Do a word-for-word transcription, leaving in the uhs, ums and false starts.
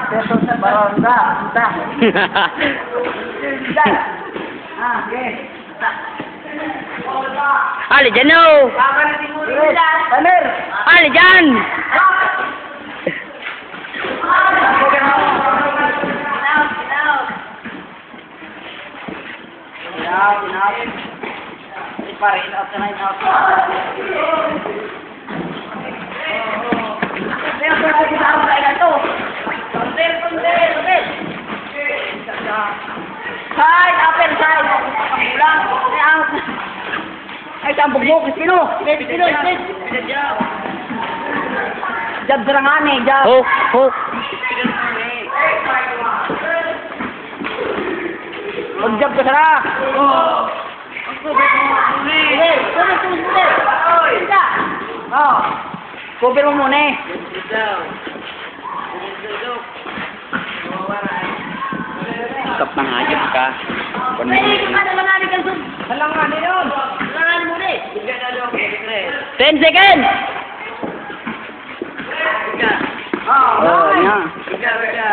Ito sa barangay. Ito. Ito. Ah, okay. Ali dyan, oh! Paner! Ali dyan! Enough, enough. Pare, enough na, enough. Pero kung nakikita ko sa ito, counter, counter, counter. Side, upper side. Ang bola. Ay, ang... Ay, saan bugbog? Espino! Espino! Espino! Jab sa rangan eh, jab! Hook! Hook! Mag-jab ka sana! Cover, cover, cover, cover! Isa! Oh! Cover mo muna eh! Stop na nga, ayos ka. Kung... Ay, ano, manali ka, sub? Halangan na yun! Halangan mo na eh! Ten seconds! Oh, nice! Yan.